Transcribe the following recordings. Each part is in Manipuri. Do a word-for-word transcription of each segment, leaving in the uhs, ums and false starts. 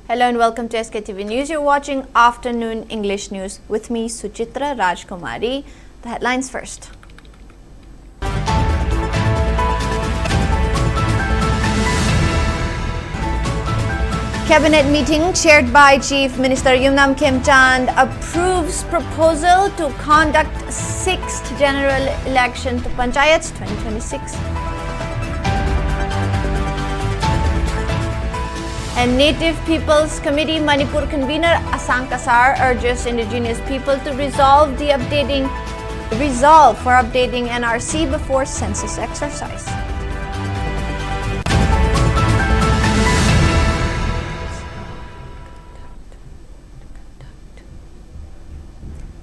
Hello and welcome to S K T V News. You're watching Afternoon English News with me, Suchitra Rajkumari. The headlines first. Cabinet meeting chaired by Chief Minister Yumnam Khemchand approves proposal to conduct sixth general election to Panchayats twenty twenty-six. And Native People's Committee Manipur convener Asang Kasar urges indigenous people to resolve the updating resolve for updating N R C before census exercise.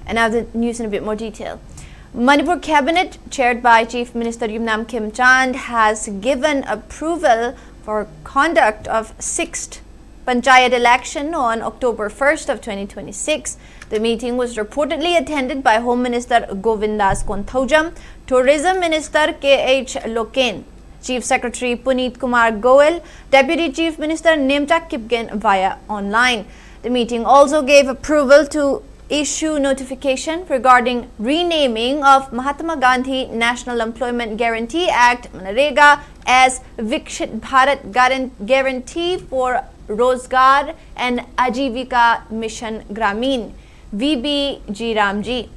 And now the news in a bit more detail. Manipur cabinet, chaired by Chief Minister Yumnam Khemchand, has given approval for conduct of sixth Panchayat election on October first of twenty twenty-six. The meeting was reportedly attended by Home Minister Govindas Konthoujam, Tourism Minister K H Loken, Chief Secretary Puneet Kumar Goel, Deputy Chief Minister Nemcha Kipgen via online. The meeting also gave approval to issue notification regarding renaming of Mahatma Gandhi National Employment Guarantee Act, MGNREGA, as Viksit Bharat Garan- Guarantee for Rozgar and Ajivika Mission Grameen, V B G RAM G.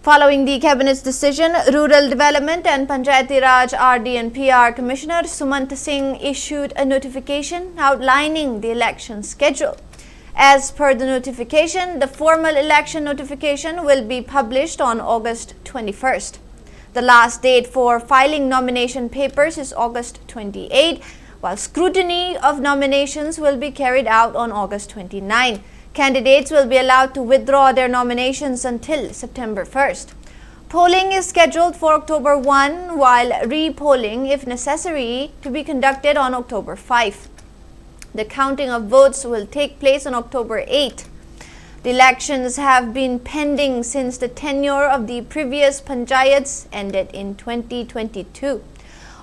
Following the cabinet's decision, Rural Development and Panchayati Raj, R D and P R Commissioner Sumant Singh issued a notification outlining the election schedule. As per the notification, the formal election notification will be published on August twenty-first. The last date for filing nomination papers is August twenty-eighth, while scrutiny of nominations will be carried out on August twenty-ninth. Candidates will be allowed to withdraw their nominations until September first. Polling is scheduled for October one, while re-polling, if necessary, to be conducted on October five. The counting of votes will take place on October eighth. The elections have been pending since the tenure of the previous panchayats ended in twenty twenty-two.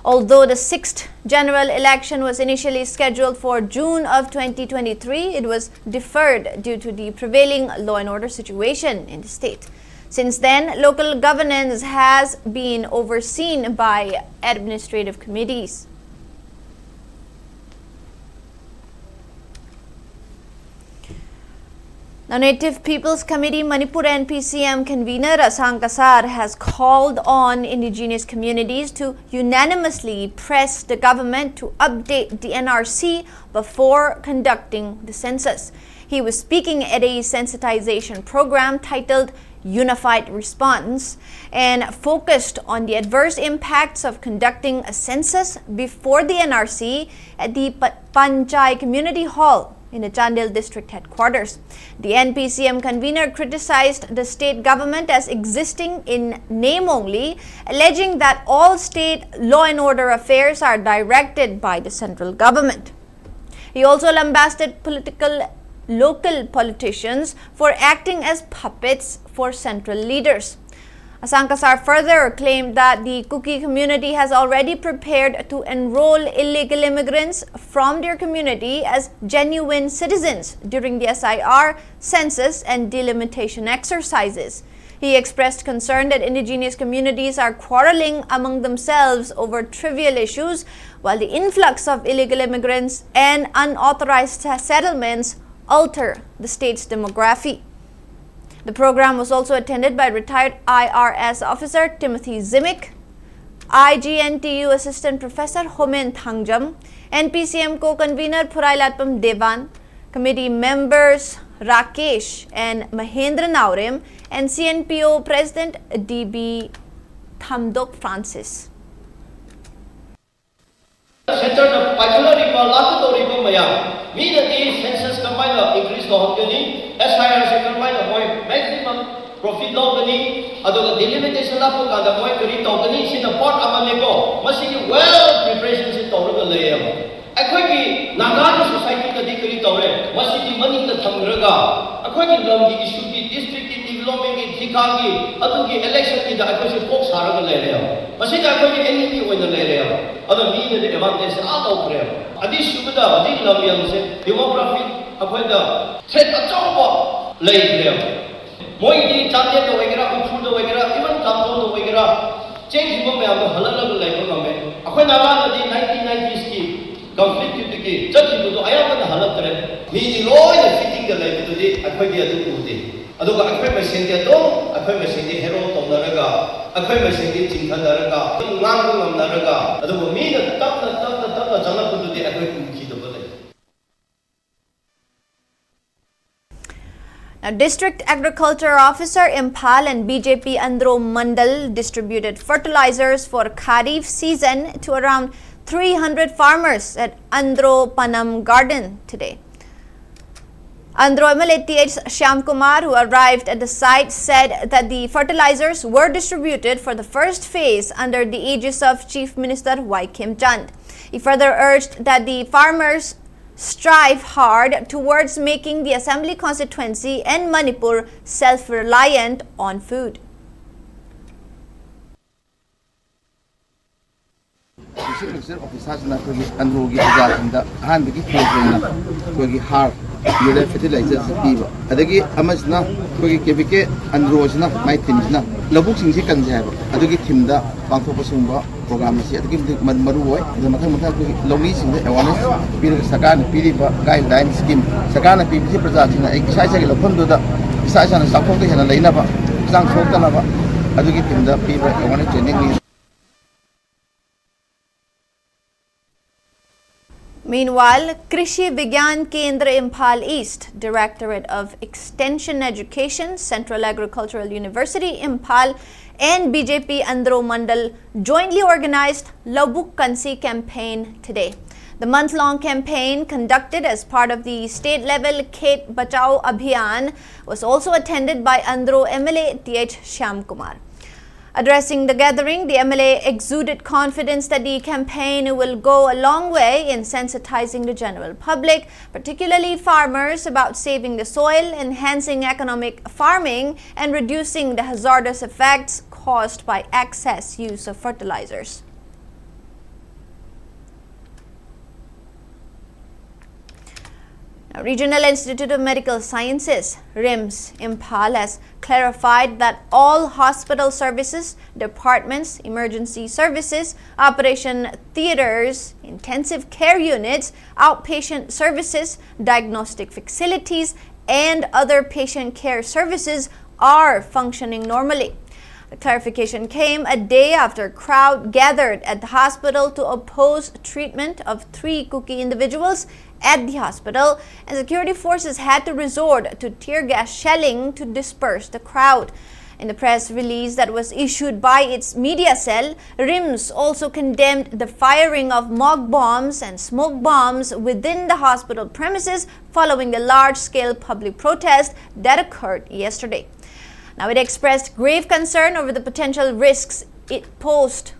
Although the sixth general election was initially scheduled for June of twenty twenty-three, it was deferred due to the prevailing law and order situation in the state. Since then, local governance has been overseen by administrative committees. Now, Native People's Committee Manipur, N P C M convener Asang Kasar has called on indigenous communities to unanimously press the government to update the N R C before conducting the census. He was speaking at a sensitization program titled Unified Response and focused on the adverse impacts of conducting a census before the N R C at the Pa-, Panchai Community Hall in the Chandel district headquarters. The N P C M convener criticized the state government as existing in name only, alleging that all state law and order affairs are directed by the central government. He also lambasted political, local politicians for acting as puppets for central leaders. Asang Kasar further claimed that the Kuki community has already prepared to enroll illegal immigrants from their community as genuine citizens during the S I R, census, and delimitation exercises. He expressed concern that indigenous communities are quarreling among themselves over trivial issues, while the influx of illegal immigrants and unauthorized settlements alter the state's demography. The program was also attended by retired I R S officer Timothy Zimik, I G N T U Assistant Professor Homen Thangjam, N P C M co-convener Phurailatpam Devan, committee members Rakesh and Mahendra Naorem, and C N P O President D B Thamdok Francis. ꯁꯦꯟꯇꯔꯅ ꯄꯥꯏꯈꯠꯂꯛꯂꯤꯕ, ꯂꯥꯛꯀꯗꯧꯔꯤꯕ ꯃꯌꯥꯝ, ꯃꯤꯅꯗꯤ ꯁꯦꯟꯁꯁ ꯀꯔꯝꯍꯥꯏꯅ ꯏꯟꯀ꯭ꯔꯤꯖ ꯇꯧꯍꯟꯒꯅꯤ, ꯑꯦꯁ ꯑꯥꯏ ꯑꯥꯔꯁꯦ ꯀꯔꯝꯍꯥꯏꯅ ꯃꯣꯏ ꯃꯦꯛꯁꯤꯃꯝ ꯄ꯭ꯔꯣꯐꯤꯠ ꯂꯧꯒꯅꯤ, ꯑꯗꯨꯒ ꯗꯤꯂꯤꯃꯤꯇꯦꯁꯟ ꯂꯥꯛꯄ ꯀꯥꯟꯗ ꯃꯣꯏ ꯀꯔꯤ ꯇꯧꯒꯅꯤ, ꯁꯤꯅ ꯄꯥꯔꯠ ꯑꯃꯅꯤꯀꯣ꯫ ꯃꯁꯤꯒꯤ ꯋꯦꯜ ꯄ꯭ꯔꯤꯄꯦꯔꯦꯁꯟꯁꯤ ꯇꯧꯔꯒ ꯂꯩꯌꯦꯕ꯫ ꯑꯩꯈꯣꯏꯒꯤ ꯅꯥꯒꯥꯒꯤ ꯁꯣꯁꯥꯏꯇꯤꯗꯗꯤ ꯀꯔꯤ ꯇꯧꯔꯦ? ꯃꯁꯤꯗꯤ ꯃꯅꯤꯡꯗ ꯊꯝꯈ꯭ꯔꯒ ꯑꯩꯈꯣꯏꯒꯤ ꯂꯝꯒꯤ ꯏꯁꯨꯒꯤ, ꯗꯤꯁꯇ꯭ꯔꯤꯛꯀꯤ ꯗꯤꯕꯂꯞꯃꯦꯟꯒꯤ, ꯊꯤꯀꯥꯒꯤ, ꯑꯗꯨꯒꯤ ꯏꯂꯦꯛꯁꯟꯒꯤꯗ ꯑꯩꯈꯣꯏꯁꯦ ꯀꯣꯛ ꯁꯥꯔꯒ ꯂꯩꯔꯦꯕ꯫ ꯃꯁꯤꯗ ꯑꯩꯈꯣꯏꯒꯤ ꯑꯦꯅꯤꯃꯤ ꯑꯣꯏꯅ ꯂꯩꯔꯦꯕ꯫ ꯑꯦꯗꯚꯥꯟꯇꯦꯖ ꯑꯥ ꯂꯧꯈ꯭ꯔꯦꯕ꯫ ꯑꯅꯤꯁꯨꯕꯗ ꯍꯧꯖꯤꯛ ꯂꯝ ꯌꯥꯝꯁꯦ ꯗꯤꯃꯣꯒ꯭ꯔꯥꯐꯤ ꯑꯩꯈꯣꯏꯗ ꯊ꯭ꯔꯦꯠ ꯑꯆꯧꯕ ꯂꯩꯈ꯭ꯔꯦꯕ꯫ ꯃꯣꯏꯗꯤ ꯆꯥꯟꯗꯦꯜꯗ ꯑꯣꯏꯒꯦꯔꯥ, ꯎꯈ꯭ꯔꯨꯜꯗ ꯑꯣꯏꯒꯦꯔꯥ, ꯏꯚꯟ ꯇꯥꯡꯈꯨꯜꯗ ꯑꯣꯏꯒꯦꯔꯥ, ꯆꯦꯟꯈꯤꯕ ꯃꯌꯥꯝꯗꯣ ꯍꯜꯂꯛꯂꯒ ꯂꯩꯕ ꯉꯝꯃꯦ꯫ ꯑꯩꯈꯣꯏ ꯅꯥꯒꯥꯗꯗꯤ ꯅꯥꯏꯟꯇꯤꯟ ꯅꯥꯏꯟꯇꯤꯁꯀꯤ ꯀꯟꯐ꯭ꯂꯤꯛꯇꯨꯗꯒꯤ ꯆꯠꯈꯤꯕꯗꯣ ꯑꯌꯥꯝꯕꯅ ꯍꯜꯂꯛꯇ꯭ꯔꯦ꯫ ꯃꯤꯗꯤ ꯂꯣꯏꯅ ꯐꯤꯇꯤꯡꯗ ꯂꯩꯕꯗꯨꯗꯤ ꯑꯩꯈꯣꯏꯗꯤ ꯑꯗꯨ ꯎꯗꯦ꯫ ꯑꯗꯨꯒ ꯑꯩꯈꯣꯏ ꯃꯁꯦꯟꯗꯤ ꯑꯗꯨꯝ ꯑꯩꯈꯣꯏ ꯃꯁꯦꯟꯗꯤ ꯍꯦꯔꯣ ꯇꯧꯅꯔꯒ, ꯑꯩꯈꯣꯏ ꯃꯁꯦꯟꯗꯤ ꯆꯤꯡꯊꯅꯔꯒ, ꯑꯗꯨꯝ ꯉꯥꯡꯕ ꯉꯝꯅꯔꯒ, ꯑꯗꯨꯕꯨ ꯃꯤꯅ ꯇꯞꯅ ꯇꯞꯅ ꯇꯞꯅ ꯆꯪꯂꯛꯄꯗꯨꯗꯤ ꯑꯩꯈꯣꯏ ꯎꯈꯤꯗꯕ ꯂꯩ꯫ Now, District Agriculture Officer Imphal and B J P Andro Mandal distributed fertilizers for Kharif season to around three hundred farmers at Andro Panam Garden today. Andro M L A T H Shyamkumar, who arrived at the site, said that the fertilizers were distributed for the first phase under the aegis of Chief Minister Y Khemchand. He further urged that the farmers strive hard towards making the assembly constituency and Manipur self-reliant on food. District Agriculture Officerꯁꯤꯅ ꯑꯩꯈꯣꯏꯒꯤ ꯑꯟꯗ꯭ꯔꯣꯒꯤ ꯄ꯭ꯔꯖꯥꯁꯤꯡꯗ ꯑꯍꯥꯟꯕꯒꯤ phase ꯑꯣꯏꯅ ꯑꯩꯈꯣꯏꯒꯤ ꯍꯥꯔ, urea fertilizerꯁꯤ ꯄꯤꯕ, ꯑꯗꯒꯤ ꯑꯃꯁꯤꯅ ꯑꯩꯈꯣꯏꯒꯤ K V K ꯑꯟꯗ꯭ꯔꯣꯁꯤꯅ ꯃꯥꯏ themeꯁꯤꯅ ꯂꯧꯕꯨꯛꯁꯤꯡꯁꯤ ꯀꯟꯁꯦ ꯍꯥꯏꯕ, ꯑꯗꯨꯒꯤ themeꯗ ꯄꯥꯡꯊꯣꯛꯄ ꯁꯤꯒꯨꯝꯕ programꯁꯤ ꯑꯗꯨꯛꯀꯤ ꯃꯇꯤꯛ ꯃ- ꯃꯔꯨ ꯑꯣꯏ꯫ ꯑꯗꯨ ꯃꯊꯪ ꯃꯊꯪ ꯑꯩꯈꯣꯏꯒꯤ ꯂꯧꯃꯤꯁꯤꯡꯗ awareness ꯄꯤꯔꯒ ꯁꯔꯀꯥꯔꯅ ꯄꯤꯔꯤꯕ guideline scheme, ꯁꯔꯀꯥꯔꯅ ꯄꯤꯕꯁꯤ ꯄ꯭ꯔꯖꯥꯁꯤꯡꯅ ꯑꯩ ꯏꯁꯥ ꯏꯁꯥꯒꯤ ꯂꯧꯐꯝꯗꯨꯗ ꯏꯁꯥ ꯏꯁꯥꯅ ꯆꯥꯛꯊꯣꯛꯇ ꯍꯦꯟꯅ ꯂꯩꯅꯕ, ꯍꯛꯆꯥꯡ ꯁꯣꯛꯇꯅꯕ ꯑꯗꯨꯒꯤ themeꯗ ꯄꯤꯕ awareness trainingꯅꯤ꯫ Meanwhile, Krishi Vigyan Kendra Imphal East, Directorate of Extension Education, Central Agricultural University Imphal, and B J P Andro Mandal jointly organized Laubuk Kansi campaign today. The month-long campaign, conducted as part of the state-level Khet Bachao Abhiyan, was also attended by Andro M L A T H Shyamkumar. Addressing the gathering, the M L A exuded confidence that the campaign will go a long way in sensitizing the general public, particularly farmers, about saving the soil, enhancing economic farming, and reducing the hazardous effects caused by excess use of fertilizers. Now, Regional Institute of Medical Sciences, RIMS, Imphal has clarified that all hospital services, departments, emergency services, operation theaters, intensive care units, outpatient services, diagnostic facilities, and other patient care services are functioning normally. The clarification came a day after crowd gathered at the hospital to oppose treatment of three Kuki individuals at the hospital, and security forces had to resort to tear gas shelling to disperse the crowd. In the press release that was issued by its media cell, RIMS also condemned the firing of mog bombs and smoke bombs within the hospital premises following the large-scale public protest that occurred yesterday. Now, it expressed grave concern over the potential risks it posed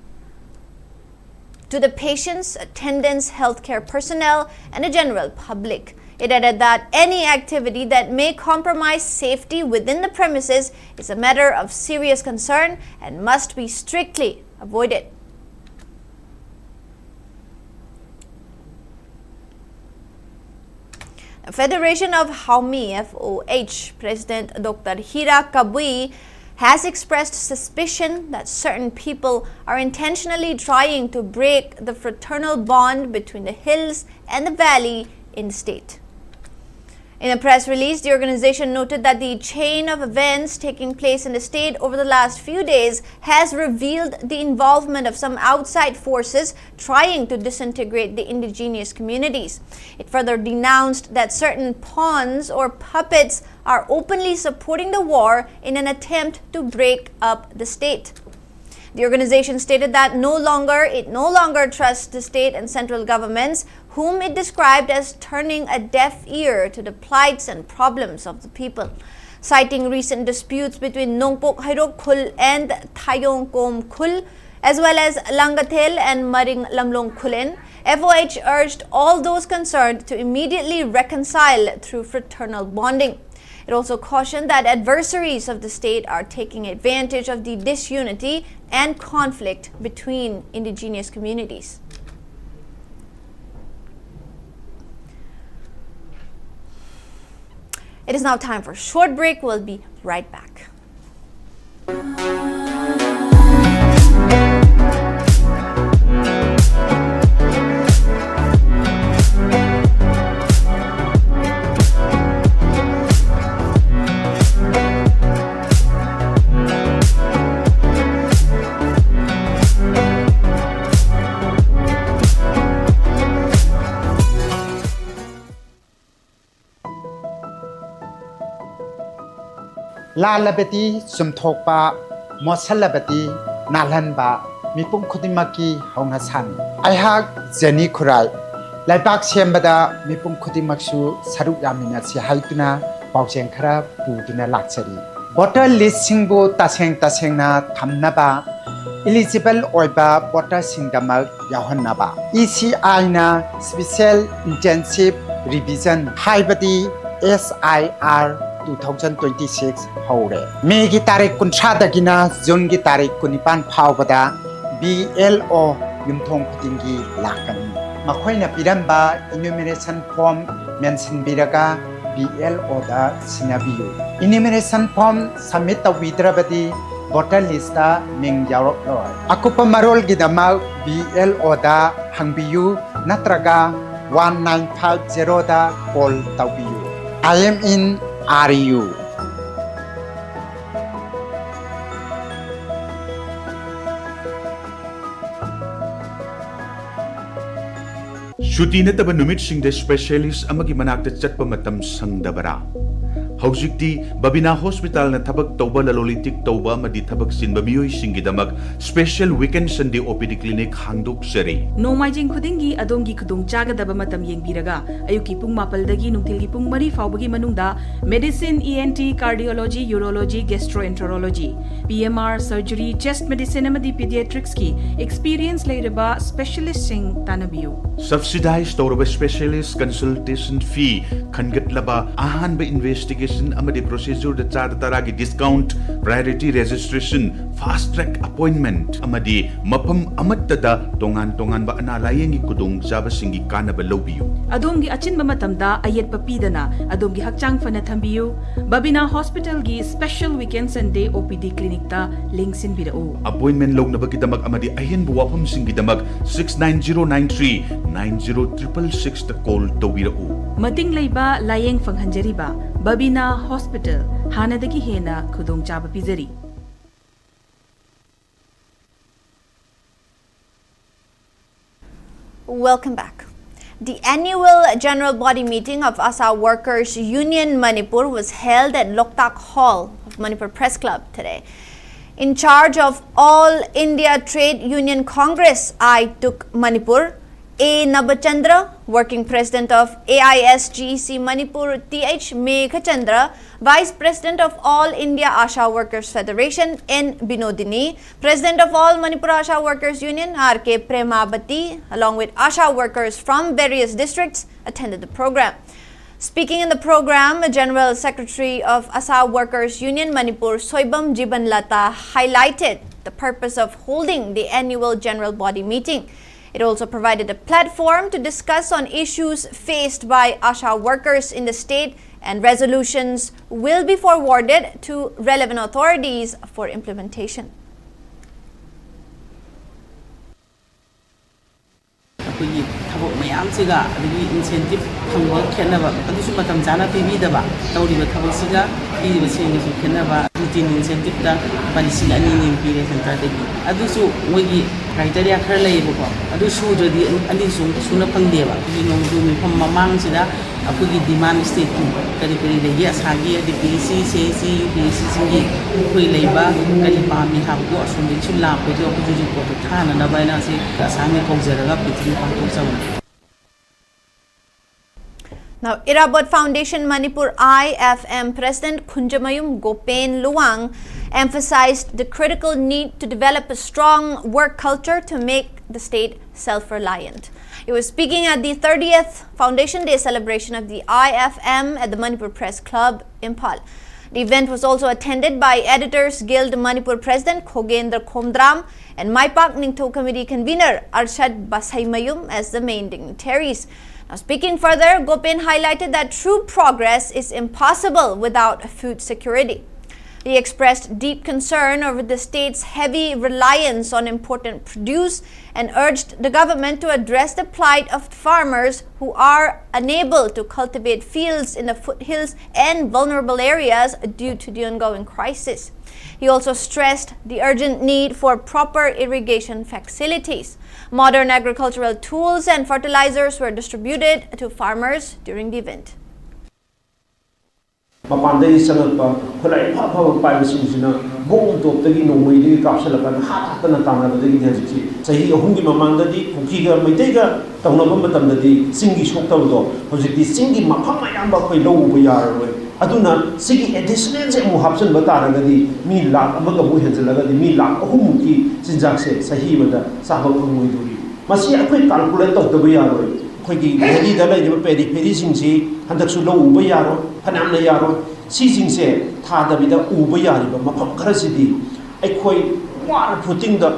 to the patients, attendants, healthcare personnel, and the general public. It added that any activity that may compromise safety within the premises is a matter of serious concern and must be strictly avoided. The Federation of Haomi, F O H, President Doctor Hira Kabui has expressed suspicion that certain people are intentionally trying to break the fraternal bond between the hills and the valley in the state. In a press release, the organization noted that the chain of events taking place in the state over the last few days has revealed the involvement of some outside forces trying to disintegrate the indigenous communities. It further denounced that certain pawns or puppets are openly supporting the war in an attempt to break up the state. The organization stated that no longer, it no longer trusts the state and central governments, whom it described as turning a deaf ear to the plights and problems of the people. Citing recent disputes between Nongpok Hairok Khul and Thayong Kom Khul, as well as Langathel and Maring Lamlong Khullen, F O H urged all those concerned to immediately reconcile through fraternal bonding. It also cautioned that adversaries of the state are taking advantage of the disunity and conflict between indigenous communities. It is now time for a short break. We'll be right back. ꯂꯥꯜꯂꯕꯗꯤ ꯆꯨꯝꯊꯣꯛꯄ, ꯃꯣꯠꯁꯜꯂꯕꯗꯤ ꯅꯥꯜꯍꯟꯕ, ꯃꯤꯄꯨꯝ ꯈꯨꯗꯤꯡꯃꯛꯀꯤ ꯍꯧꯅꯁꯥꯅꯤ꯫ ꯑꯩꯍꯥꯛ ꯖꯦꯅꯤ ꯈꯨꯔꯥꯏ, ꯂꯩꯕꯥꯛ ꯁꯦꯝꯕꯗ ꯃꯤꯄꯨꯝ ꯈꯨꯗꯤꯡꯃꯛꯁꯨ ꯁꯔꯨꯛ ꯌꯥꯃꯤꯟꯅꯁꯤ ꯍꯥꯏꯗꯨꯅ ꯄꯥꯎꯖꯦꯜ ꯈꯔ ꯄꯨꯗꯨꯅ ꯂꯥꯛꯆꯔꯤ꯫ ꯚꯣꯇꯔ ꯂꯤꯁꯁꯤꯡꯕꯨ ꯇꯁꯦꯡ ꯇꯁꯦꯡꯅ ꯊꯝꯅꯕ, ꯏꯂꯤꯖꯤꯕꯜ ꯑꯣꯏꯕ ꯚꯣꯇꯔꯁꯤꯡꯗꯃꯛ ꯌꯥꯎꯍꯟꯅꯕ ꯏ ꯁꯤ ꯑꯥꯏꯅ Special Intensive Revision, ꯍꯥꯏꯕꯗꯤ ꯑꯦꯁ ꯑꯥꯏ ꯑꯥꯔ, two thousand twenty-six ꯍꯧꯔꯦ꯫ ꯃꯦꯒꯤ ꯇꯥꯔꯤꯛ ꯀꯨꯟꯊ꯭ꯔꯥꯗꯒꯤꯅ ꯖꯨꯟꯒꯤ ꯇꯥꯔꯤꯛ ꯀꯨꯟꯅꯤꯄꯥꯟ ꯐꯥꯎꯕꯗ ꯕꯤ ꯑꯦꯜ ꯑꯣ ꯌꯨꯝꯊꯣꯡ ꯈꯨꯗꯤꯡꯒꯤ ꯂꯥꯛꯀꯅꯤ꯫ ꯃꯈꯣꯏꯅ ꯄꯤꯔꯝꯕ ꯏꯅ꯭ꯌꯨꯃꯔꯦꯁꯟ ꯐꯣꯔꯝ ꯃꯦꯟꯁꯤꯟꯕꯤꯔꯒ ꯕꯤ ꯑꯦꯜ ꯑꯣꯗ ꯁꯤꯟꯅꯕꯤꯌꯨ꯫ ꯏꯅ꯭ꯌꯨꯃꯔꯦꯁꯟ ꯐꯣꯔꯝ ꯁꯕꯃꯤꯠ ꯇꯧꯕꯤꯗ꯭ꯔꯕꯗꯤ ꯚꯣꯇꯔ ꯂꯤꯁꯇ ꯃꯤꯡ ꯌꯥꯎꯔꯛꯂꯣꯏ꯫ ꯑꯀꯨꯞꯄ ꯃꯔꯣꯜꯒꯤꯗꯃꯛ ꯕꯤ ꯑꯦꯜ ꯑꯣꯗ ꯍꯪꯕꯤꯌꯨ ꯅꯠꯇ꯭ꯔꯒ one nine five zeroꯗ ꯀꯣꯜ ꯇꯧꯕꯤꯌꯨ꯫ I am in R U꯫ ꯁꯨꯇꯤ ꯅꯠꯇꯕ ꯅꯨꯃꯤꯠꯁꯤꯡꯗ ꯁ꯭ꯄꯦꯁꯤꯌꯦꯂꯤꯁ ꯑꯃꯒꯤ ꯃꯅꯥꯛꯇ ꯆꯠꯄ ꯃꯇꯝ ꯁꯪꯗꯕꯔꯥ? ꯍꯧꯖꯤꯛꯇꯤ ꯕꯕꯤꯅꯥ ꯍꯣꯁꯄꯤꯇꯥꯜꯅ ꯊꯕꯛ ꯇꯧꯕ, ꯂꯂꯣꯟ ꯏꯇꯤꯛ ꯇꯧꯕ ꯑꯃꯗꯤ ꯊꯕꯛ ꯆꯤꯟꯕ ꯃꯤꯑꯣꯏꯁꯤꯡꯒꯤꯗꯃꯛ ꯁ꯭ꯄꯦꯁꯤꯌꯦꯜ ꯋꯤꯀꯦꯟ ꯁꯟꯗꯦ ꯑꯣ ꯄꯤ ꯗꯤ ꯀ꯭ꯂꯤꯅꯤꯛ ꯍꯥꯡꯗꯣꯛꯆꯔꯤ꯫ ꯅꯣꯡꯃꯥꯏꯖꯤꯡ ꯈꯨꯗꯤꯡꯒꯤ ꯑꯗꯣꯝꯒꯤ ꯈꯨꯗꯣꯡꯆꯥꯒꯗꯕ ꯃꯇꯝ ꯌꯦꯡꯕꯤꯔꯒ ꯑꯌꯨꯛꯀꯤ ꯄꯨꯡ ꯃꯥꯄꯜꯗꯒꯤ ꯅꯨꯡꯊꯤꯜꯒꯤ ꯄꯨꯡ ꯃꯔꯤ ꯐꯥꯎꯕꯒꯤ ꯃꯅꯨꯡꯗ medicine, E N T, cardiology, urology, gastroenterology, P M R, surgery, chest medicine ꯑꯃꯗꯤ ꯄꯤꯗꯤꯌꯥꯇ꯭ꯔꯤꯛꯁꯀꯤ ꯑꯦꯛꯁꯄꯤꯔꯤꯌꯦꯟꯁ ꯂꯩꯔꯕ ꯁ꯭ꯄꯦꯁꯤꯌꯦꯂꯤꯁ꯭ꯠꯁꯤꯡ ꯇꯥꯟꯅꯕꯤꯌꯨ꯫ ꯁꯕꯁꯤꯗꯥꯏꯖ ꯇꯧꯔꯕ ꯁ꯭ꯄꯦꯁꯤꯌꯦꯂꯤꯁ꯭ꯠ ꯀꯟꯁꯜꯇꯦꯁꯟ ꯐꯤ ꯈꯟꯒꯠꯂꯕ ꯑꯍꯥꯟꯕ ꯏꯟꯚꯦꯁ꯭ꯇꯤꯒꯦꯁꯟ ꯑꯃꯗꯤ ꯄ꯭ꯔꯣꯁꯤꯖꯔꯗ ꯆꯥꯗ ꯇꯔꯥꯒꯤ ꯗꯤꯁꯀꯥꯎꯟꯠ, ꯄ꯭ꯔꯥꯏꯌꯣꯔꯤꯇꯤ ꯔꯦꯖꯤꯁꯇ꯭ꯔꯦꯁꯟ, ꯐꯥꯁ ꯇ꯭ꯔꯦꯛ ꯑꯄꯣꯏꯟꯃꯦꯟꯠ ꯑꯃꯗꯤ ꯃꯐꯝ ꯑꯃꯠꯇꯗ ꯇꯣꯉꯥꯟ ꯇꯣꯉꯥꯟꯕ ꯑꯅꯥ ꯂꯥꯌꯦꯡꯒꯤ ꯈꯨꯗꯣꯡꯆꯥꯕꯁꯤꯡꯒꯤ ꯀꯥꯟꯅꯕ ꯂꯧꯕꯤꯌꯨ꯫ ꯑꯗꯣꯝꯒꯤ ꯑꯆꯤꯟꯕ ꯃꯇꯝꯗ ꯑꯌꯦꯠꯄ ꯄꯤꯗꯅ ꯑꯗꯣꯝꯒꯤ ꯍꯛꯆꯥꯡ ꯐꯅ ꯊꯝꯕꯤꯌꯨ꯫ ꯕꯕꯤꯅꯥ ꯍꯣꯁꯄꯤꯇꯥꯜꯒꯤ ꯁ꯭ꯄꯦꯁꯦꯜ ꯋꯤꯛ ꯑꯦꯟꯗ ꯁꯟꯗꯦ ꯑꯣ ꯄꯤ ꯗꯤ ꯀ꯭ꯂꯤꯅꯤꯛꯇ ꯂꯦꯡꯁꯤꯟꯕꯤꯔꯛꯎ꯫ ꯑꯄꯣꯏꯟꯃꯦꯟꯠ ꯂꯧꯅꯕꯒꯤꯗꯃꯛ ꯑꯃꯗꯤ ꯑꯍꯦꯟꯕ ꯋꯥꯐꯝꯁꯤꯡꯒꯤꯗꯃꯛ six nine zero nine three nine zero triple six ꯇ ꯀꯣꯜ ꯇꯧꯕꯤꯔꯛꯎ꯫ ꯃꯇꯤꯡ ꯂꯩꯕ ꯂꯥꯌꯦꯡ ꯐꯪꯍꯟꯖꯔꯤꯕ ꯕꯕꯤꯅꯥ ꯍꯣꯁꯄꯤꯇꯥꯜ ꯍꯥꯟꯅꯗꯒꯤ ꯍꯦꯟꯅ ꯈꯨꯗꯣꯡꯆꯥꯕ ꯄꯤꯖꯔꯤ꯫ Welcome back. The annual general body meeting of ASHA Workers Union Manipur was held at Loktak Hall of Manipur Press Club today. In charge of All India Trade Union Congress, I took Manipur, A Nabachandra, working president of A I S G C Manipur, Th Meghachandra, vice president of All India ASHA Workers Federation, N Binodini, president of All Manipur ASHA Workers Union, R K Premabati, along with ASHA workers from various districts, attended the program. Speaking in the program, General Secretary of ASHA Workers Union Manipur, Soibam Jibanlata, highlighted the purpose of holding the annual general body meeting. It also provided a platform to discuss on issues faced by ASHA workers in the state, and resolutions will be forwarded to relevant authorities for implementation. ꯑꯩꯈꯣꯏꯒꯤ ꯊꯕꯛ ꯃꯌꯥꯝꯁꯤꯒ ꯑꯗꯒꯤ ꯏꯟꯁꯦꯟꯇꯤꯞ ꯐꯪꯕ ꯈꯦꯠꯅꯕ, ꯑꯗꯨꯁꯨ ꯃꯇꯝ ꯆꯥꯅ ꯄꯤꯕꯤꯗꯕ, ꯇꯧꯔꯤꯕ ꯊꯕꯛꯁꯤꯒ ꯄꯤꯔꯤꯕ ꯁꯦꯟꯒꯁꯨ ꯈꯦꯠꯅꯕ꯫ ꯔꯨꯇꯤꯟ ꯏꯟꯁꯦꯟꯇꯤꯞꯇ ꯂꯨꯄꯥ ꯂꯤꯁꯤꯡ ꯑꯅꯤ ꯑꯅꯤ ꯄꯤꯔꯦ ꯁꯦꯟꯇꯔꯗꯒꯤ꯫ ꯑꯗꯨꯁꯨ ꯃꯣꯏꯒꯤ ꯀ꯭ꯔꯥꯏꯇꯦꯔꯤꯌꯥ ꯈꯔ ꯂꯩꯌꯦꯕꯀꯣ, ꯑꯗꯨ ꯁꯨꯗ꯭ꯔꯗꯤ ꯑꯅꯤꯁꯨ ꯁꯨꯅ ꯐꯪꯗꯦꯕ꯫ ꯑꯩꯈꯣꯏꯒꯤ ꯅꯣꯡꯖꯨ ꯃꯤꯐꯝ ꯃꯃꯥꯡꯁꯤꯗ ꯑꯩꯈꯣꯏꯒꯤ ꯗꯤꯃꯥꯟ ꯁ꯭ꯇꯦꯠꯀꯤ ꯀꯔꯤ ꯀꯔꯤ ꯂꯩꯒꯦ, ꯑꯁꯥꯒꯤ ꯑꯗꯩ ꯄꯤ ꯑꯩꯆ ꯁꯤ, ꯁꯤ H C, U P S ꯁꯤꯁꯤꯡꯒꯤ ꯑꯩꯈꯣꯏ ꯂꯩꯕ ꯀꯔꯤ ꯄꯥꯝꯃꯤ ꯍꯥꯏꯕꯗꯣ ꯑꯁꯣꯝꯗꯒꯤꯁꯨ ꯂꯥꯛꯄꯗꯣ ꯑꯩꯈꯣꯏꯁꯨ ꯔꯤꯄꯣꯔꯠꯇꯣ ꯊꯥꯅꯅꯕ ꯍꯥꯏꯅ ꯑꯁꯤ ꯑꯁꯥꯝꯒꯤ ꯀꯧꯖꯔꯒ meeting ꯄꯥꯡꯊꯣꯛꯆꯕꯅꯤ꯫ Now, Irabot Foundation Manipur I F M President Khunjamayum Gopen Luwang emphasized the critical need to develop a strong work culture to make the state self-reliant. He was speaking at the thirtieth Foundation Day celebration of the I F M at the Manipur Press Club, Imphal. The event was also attended by Editors Guild Manipur President Khogendra Khomdram and Maipak Ningtho Committee convener Arshad Basaimayum as the main dignitaries. Now, speaking further, Gopen highlighted that true progress is impossible without food security. He expressed deep concern over the state's heavy reliance on important produce and urged the government to address the plight of farmers who are unable to cultivate fields in the foothills and vulnerable areas due to the ongoing crisis. He also stressed the urgent need for proper irrigation facilities. Modern agricultural tools and fertilizers were distributed to farmers during the event. ꯃꯄꯥꯟꯗꯒꯤ ꯆꯪꯉꯛꯄ ꯈꯨꯠꯂꯥꯏ ꯑꯐ ꯑꯐꯕ ꯄꯥꯏꯕꯁꯤꯡꯁꯤꯅ ꯕꯣꯝ ꯇꯣꯞꯇꯒꯤ ꯅꯣꯡꯃꯩꯗꯒꯤ ꯀꯥꯞꯁꯤꯜꯂꯛꯄ ꯍꯥꯠ ꯍꯥꯠꯇꯅ ꯇꯥꯟꯅꯕꯗꯒꯤꯗꯤ ꯍꯧꯖꯤꯛꯁꯤ ꯆꯍꯤ ꯑꯍꯨꯝꯒꯤ ꯃꯃꯥꯡꯗꯗꯤ ꯀꯨꯀꯤꯒ ꯃꯩꯇꯩꯒ ꯇꯧꯅꯕ ꯃꯇꯝꯗꯗꯤ ꯆꯤꯡꯒꯤ ꯁꯣꯛꯇꯕꯗꯣ ꯍꯧꯖꯤꯛꯇꯤ ꯆꯤꯡꯒꯤ ꯃꯐꯝ ꯑꯌꯥꯝꯕ ꯑꯩꯈꯣꯏ ꯂꯧ ꯎꯕ ꯌꯥꯔꯔꯣꯏ꯫ ꯑꯗꯨꯅ ꯁꯤꯒꯤ ꯑꯦꯗꯤꯁꯅꯦꯜꯁꯦ ꯑꯃꯨꯛ ꯍꯥꯞꯆꯤꯟꯕ ꯇꯥꯔꯒꯗꯤ ꯃꯤ ꯂꯥꯛ ꯑꯃꯒ ꯑꯃꯨꯛ ꯍꯦꯟꯖꯜꯂꯒꯗꯤ ꯃꯤ ꯂꯥꯛ ꯑꯍꯨꯝꯃꯨꯛꯀꯤ ꯆꯤꯟꯖꯥꯛꯁꯦ ꯆꯍꯤ ꯑꯃꯗ ꯆꯥꯕ ꯐꯪꯉꯣꯏꯗꯧꯔꯤ꯫ ꯃꯁꯤ ꯑꯩꯈꯣꯏ ꯀꯥꯜꯀꯨꯂꯦꯠ ꯇꯧꯗꯕ ꯌꯥꯔꯣꯏ꯫ ꯑꯩꯈꯣꯏꯒꯤ ꯚꯦꯂꯤꯗ ꯂꯩꯔꯤꯕ ꯄꯦꯔꯤꯐꯦꯔꯤꯁꯤꯡꯁꯤ ꯍꯟꯗꯛꯁꯨ ꯂꯧ ꯎꯕ ꯌꯥꯔꯣꯏ, ꯐꯅꯌꯥꯝꯅ ꯌꯥꯔꯣꯏ꯫ ꯁꯤꯁꯤꯡꯁꯦ ꯊꯥꯗꯕꯤꯗ ꯎꯕ ꯌꯥꯔꯤꯕ ꯃꯐꯝ ꯈꯔꯁꯤꯗꯤ ꯑꯩꯈꯣꯏ ꯋꯥꯔ ꯐꯨꯇꯤꯡꯗ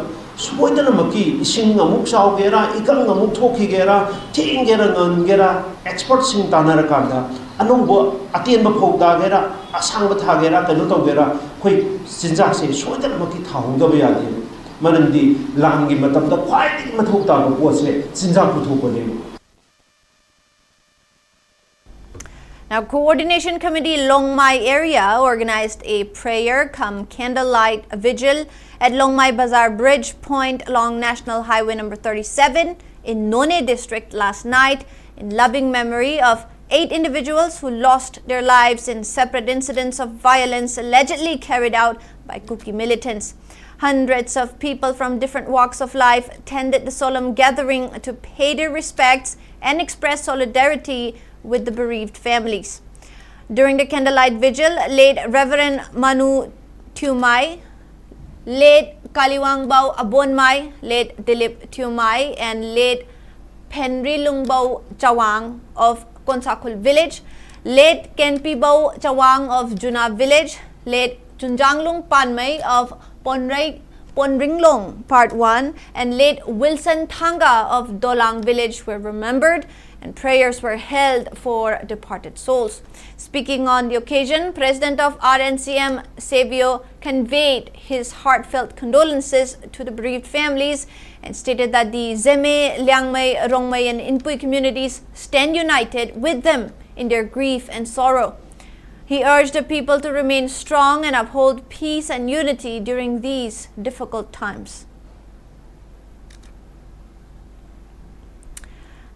ꯁꯣꯏꯗꯅꯃꯛꯀꯤ ꯏꯁꯤꯡ ꯑꯃꯨꯛ ꯆꯥꯎꯒꯦꯔꯥ, ꯏꯀꯪ ꯑꯃꯨꯛ ꯊꯣꯛꯈꯤꯒꯦꯔꯥ, ꯊꯦꯡꯒꯦꯔꯥ ꯉꯟꯒꯦꯔꯥ, ꯑꯦꯛꯁꯄꯔꯠꯁꯤꯡ ꯇꯥꯟꯅꯔꯀꯥꯟꯗ ꯑꯅꯧꯕ ꯑꯇꯦꯟꯕ ꯐꯧ ꯇꯥꯒꯦꯔꯥ, ꯑꯁꯥꯡꯕ ꯊꯥꯒꯦꯔꯥ, ꯀꯩꯅꯣ ꯇꯧꯒꯦꯔꯥ, ꯑꯩꯈꯣꯏ ꯆꯤꯟꯖꯥꯛꯁꯦ ꯁꯣꯏꯗꯅꯃꯛꯀꯤ ꯊꯥꯍꯧꯗꯕ ꯌꯥꯗꯦ꯫ ꯃꯔꯝꯗꯤ ꯂꯥꯟꯒꯤ ꯃꯇꯝꯗ ꯈ꯭ꯋꯥꯏꯗꯒꯤ ꯃꯊꯧ ꯇꯥꯕ ꯄꯣꯠꯁꯦ ꯆꯤꯟꯖꯥꯛ ꯄꯨꯊꯣꯛꯄꯅꯦꯕ꯫ Now, Coordination Committee Longmai area organized a prayer cum candlelight vigil at Longmai Bazar Bridge Point along National Highway number thirty-seven in Noney district last night in loving memory of eight individuals who lost their lives in separate incidents of violence allegedly carried out by Kuki militants. Hundreds of people from different walks of life attended the solemn gathering to pay their respects and express solidarity with the bereaved families. During the candlelight vigil, late Reverend Manu Thiumai, late Kaliwangbao Abonmai, late Dilip Thiumai, and late Henry Lungbau Chawang of Konsakhul village, late Kenpibau Chawang of Juna village, late Chunjanglung Panmei of Ponrei, Ponringlong Part one, and late Wilson Thanga of Dolang village were remembered, and prayers were held for departed souls. Speaking on the occasion, President of R N C M Savio conveyed his heartfelt condolences to the bereaved families and stated that the Zeme, Liangmei, Rongmei, and Inpui communities stand united with them in their grief and sorrow. He urged the people to remain strong and uphold peace and unity during these difficult times.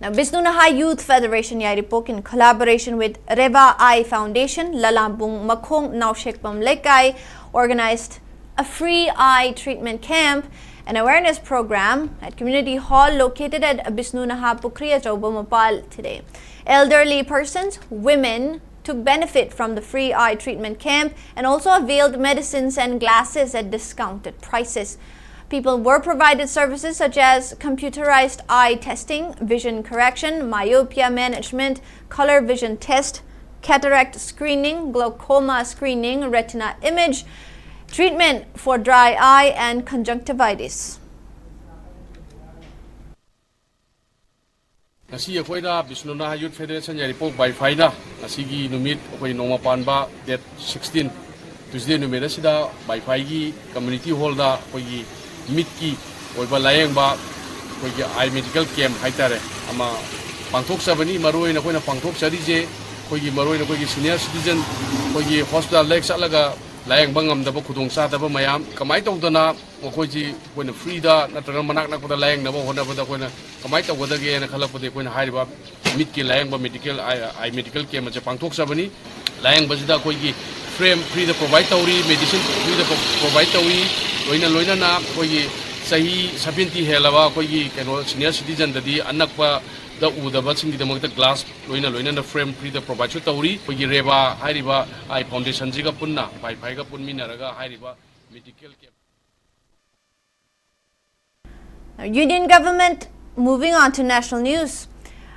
Now, Bisnu Naha Youth Federation Yairipok, in collaboration with Reva Eye Foundation, Lalambung Makhong Naushekpam Lekai, organized a free eye treatment camp and awareness program at community hall located at Bisnu Naha Pukri Achobamapal today. Elderly persons, women, took benefit from the free eye treatment camp and also availed medicines and glasses at discounted prices. People were provided services such as computerized eye testing, vision correction, myopia management, color vision test, cataract screening, glaucoma screening, retina image, treatment for dry eye and conjunctivitis. ꯉꯁꯤ ꯑꯩꯈꯣꯏꯅ ꯕꯤꯁꯅꯨ ꯅꯍꯥ ꯌꯨꯠ ꯐꯦꯗꯔꯦꯁꯟ ꯌꯥꯏꯔꯤꯄꯣꯛ ꯕꯥꯏꯐꯥꯏꯅ ꯉꯁꯤꯒꯤ ꯅꯨꯃꯤꯠ ꯑꯩꯈꯣꯏ ꯅꯣꯡꯃ ꯄꯥꯟꯕ ꯗꯦꯠ ꯁꯤꯛꯁꯇꯤꯟ ꯇ꯭ꯌꯨꯁꯗꯦ ꯅꯨꯃꯤꯠ ꯑꯁꯤꯗ ꯕꯥꯏꯐꯥꯏꯒꯤ ꯀꯝꯃ꯭ꯌꯨꯅꯤꯇꯤ ꯍꯣꯜꯗ ꯑꯩꯈꯣꯏꯒꯤ ꯃꯤꯠꯀꯤ ꯑꯣꯏꯕ ꯂꯥꯌꯦꯡꯕ ꯑꯩꯈꯣꯏꯒꯤ ꯑꯥꯏ ꯃꯦꯗꯤꯀꯦꯜ ꯀꯦꯝꯞ ꯍꯥꯏꯇꯥꯔꯦ ꯑꯃ ꯄꯥꯡꯊꯣꯛꯆꯕꯅꯤ꯫ ꯃꯔꯨꯑꯣꯏꯅ ꯑꯩꯈꯣꯏꯅ ꯄꯥꯡꯊꯣꯛꯆꯔꯤꯁꯦ ꯑꯩꯈꯣꯏꯒꯤ ꯃꯔꯨꯑꯣꯏꯅ ꯑꯩꯈꯣꯏꯒꯤ ꯁꯤꯅꯤꯌꯔ ꯁꯤꯇꯤꯖꯟ ꯑꯩꯈꯣꯏꯒꯤ ꯍꯣꯁꯄꯤꯇꯥꯜꯗ ꯍꯦꯛ ꯆꯠꯂꯒ ꯂꯥꯌꯦꯡꯕ ꯉꯝꯗꯕ ꯈꯨꯗꯣꯡꯆꯥꯗꯕ ꯃꯌꯥꯝ ꯀꯃꯥꯏꯅ ꯇꯧꯗꯅ ꯃꯈꯣꯏꯁꯤ ꯑꯩꯈꯣꯏꯅ ꯐ꯭ꯔꯤꯗ ꯅꯠꯇ꯭ꯔꯒ ꯃꯅꯥꯛ ꯅꯛꯄꯗ ꯂꯥꯌꯦꯡꯅꯕ ꯍꯣꯠꯅꯕꯗ ꯑꯩꯈꯣꯏꯅ ꯀꯃꯥꯏꯅ ꯇꯧꯒꯗꯒꯦꯅ ꯈꯜꯂꯛꯄꯗ ꯑꯩꯈꯣꯏꯅ ꯍꯥꯏꯔꯤꯕ ꯃꯤꯠꯀꯤ ꯂꯥꯌꯦꯡꯕ ꯃꯦꯗꯤꯀꯦꯜ ꯑꯥꯏ ꯃꯦꯗꯤꯀꯦꯜ ꯀꯦꯝꯞ ꯑꯁꯦ ꯄꯥꯡꯊꯣꯛꯆꯕꯅꯤ꯫ ꯂꯥꯌꯦꯡꯕꯁꯤꯗ ꯑꯩꯈꯣꯏꯒꯤ ꯐ꯭ꯔꯦꯝ ꯐ꯭ꯔꯤꯗ ꯄ꯭ꯔꯣꯚꯥꯏꯠ ꯇꯧꯔꯤ, ꯃꯦꯗꯤꯁꯤꯟ ꯐ꯭ꯔꯤꯗ ꯄ꯭ꯔꯣꯚꯥꯏꯠ ꯇꯧꯔꯤ꯫ ꯂꯣꯏꯅ ꯂꯣꯏꯅꯅ ꯑꯩꯈꯣꯏꯒꯤ ꯆꯍꯤ ꯁꯕꯦꯟꯇꯤ ꯍꯦꯜꯂꯕ ꯑꯩꯈꯣꯏꯒꯤ ꯀꯩꯅꯣ ꯁꯤꯅꯤꯌꯔ ꯁꯤꯇꯤꯖꯟꯗꯗꯤ ꯑꯅꯛꯄꯗ ꯎꯗꯕꯁꯤꯡꯒꯤꯗꯃꯛꯇ ꯒ꯭ꯂꯥꯁ ꯂꯣꯏꯅ ꯂꯣꯏꯅꯅ ꯐ꯭ꯔꯦꯝ ꯐ꯭ꯔꯤꯗ ꯄ꯭ꯔꯣꯚꯥꯏꯠꯁꯨ ꯇꯧꯔꯤ꯫ ꯑꯩꯈꯣꯏꯒꯤ ꯔꯦꯕꯥ ꯍꯥꯏꯔꯤꯕ ꯑꯥꯏ ꯐꯥꯎꯟꯗꯦꯁꯟꯁꯤꯒ ꯄꯨꯟꯅ ꯕꯥꯏꯐꯥꯏꯒ ꯄꯨꯟꯃꯤꯟꯅꯔꯒ ꯍꯥꯏꯔꯤꯕ medical camp Union government Moving on to national news.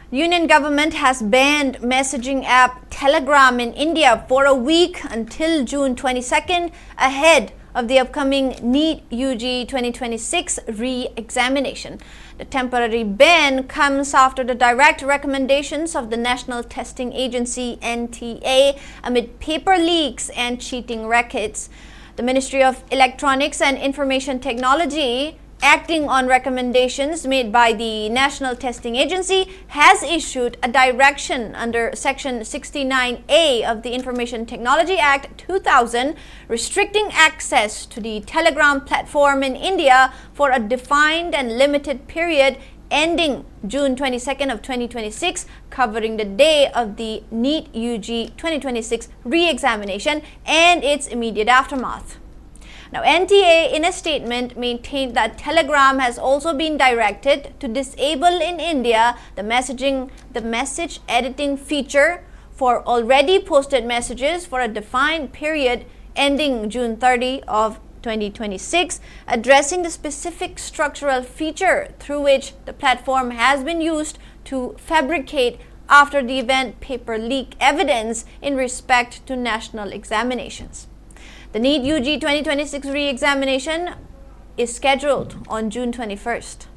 Union government has banned messaging app Telegram in India for a week until June twenty-second, ahead of the upcoming NEET U G twenty twenty-six re-examination. The temporary ban comes after the direct recommendations of the National Testing Agency, N T A, amid paper leaks and cheating records. The Ministry of Electronics and Information Technology, acting on recommendations made by the National Testing Agency, has issued a direction under Section sixty-nine A of the Information Technology Act two thousand, restricting access to the Telegram platform in India for a defined and limited period ending June twenty-second of twenty twenty-six, covering the day of the NEET U G twenty twenty-six re-examination and its immediate aftermath. Now, N T A, in a statement, maintained that Telegram has also been directed to disable in India the messaging, the message editing feature for already posted messages for a defined period ending June thirty of twenty twenty-six, addressing the specific structural feature through which the platform has been used to fabricate after the event paper leak evidence in respect to national examinations. The NEET U G twenty twenty-six re-examination is scheduled on June twenty-first.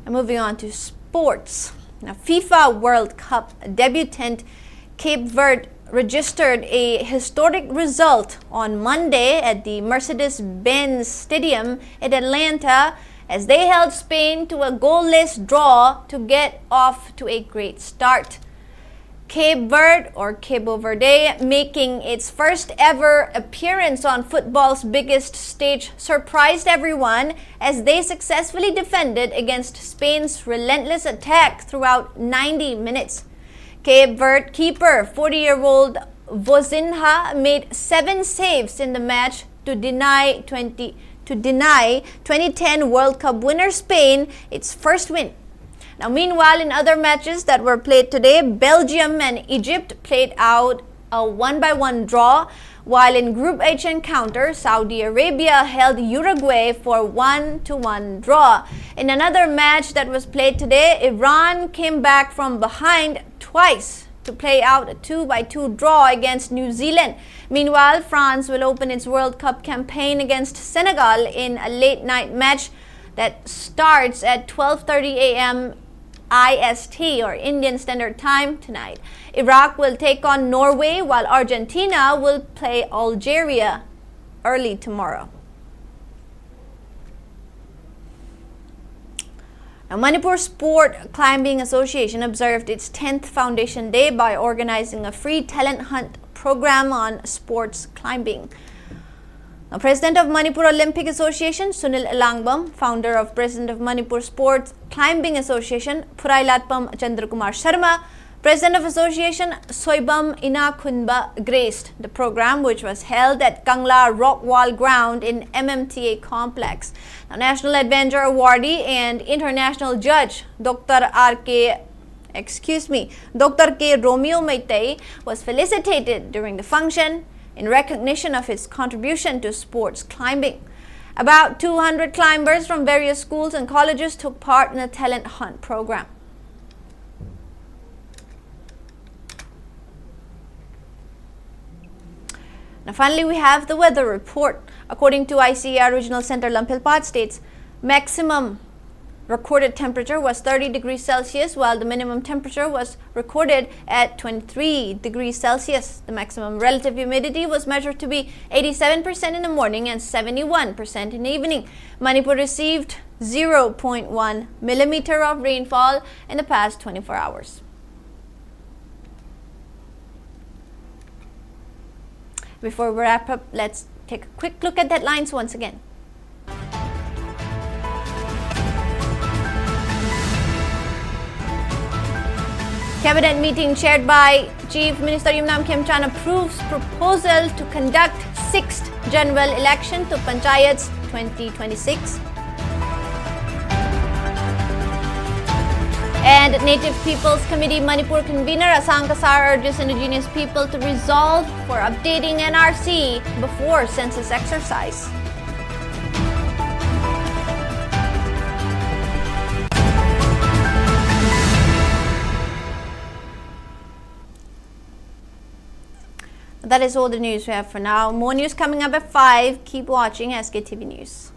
And moving on to sports. Now, FIFA World Cup debutant Cape Verde registered a historic result on Monday at the Mercedes-Benz Stadium in Atlanta as they held Spain to a goalless draw to get off to a great start. Cape Verde, or Cabo Verde, making its first ever appearance on football's biggest stage, surprised everyone as they successfully defended against Spain's relentless attack throughout ninety minutes. Cape Verde keeper, forty-year-old Vozinha, made seven saves in the match to deny twenty to deny twenty ten World Cup winner Spain its first win. Now, meanwhile, in other matches that were played today, Belgium and Egypt played out a one by one draw, While in Group H encounter, Saudi Arabia held Uruguay for one to one draw. In another match that was played today, Iran came back from behind twice to play out a two by two draw against New Zealand. Meanwhile, France will open its World Cup campaign against Senegal in a late night match that starts at twelve thirty a m I S T, or Indian Standard Time, tonight. Iraq will take on Norway, while Argentina will play Algeria early tomorrow. Now, Manipur Sport Climbing Association observed its tenth Foundation Day by organizing a free talent hunt program on sports climbing. Now, President of Manipur Olympic Association, Sunil Elangbam, founder of President of Manipur Sports Climbing Association, Phurailatpam Chandrakumar Sharma, President of Association, Soibam Inakhunba, graced the program, which was held at Kangla Rockwall Ground in M M T A complex. Now, National Adventure Awardee and International Judge Doctor R K, excuse me, Doctor K Romeo Meitei was felicitated during the function in recognition of his contribution to sports climbing. About two hundred climbers from various schools and colleges took part in the talent hunt program. Now, finally, we have the weather report. According to I C A R Regional Center Lamphel Paat, state's maximum recorded temperature was thirty degrees Celsius, while the minimum temperature was recorded at twenty-three degrees Celsius. The maximum relative humidity was measured to be eighty-seven percent in the morning and seventy-one percent in the evening. Manipur received zero point one millimeter of rainfall in the past twenty-four hours. Before we wrap up, let's take a quick look at the headlines once again. Cabinet meeting chaired by Chief Minister Yumnam Khemchand approves proposal to conduct sixth general election to panchayats twenty twenty-six. And Native People's Committee Manipur convener Asang Kasar urges indigenous people to resolve for updating N R C before census exercise. That is all the news we have for now. More news coming up at five. Keep watching S K T V News.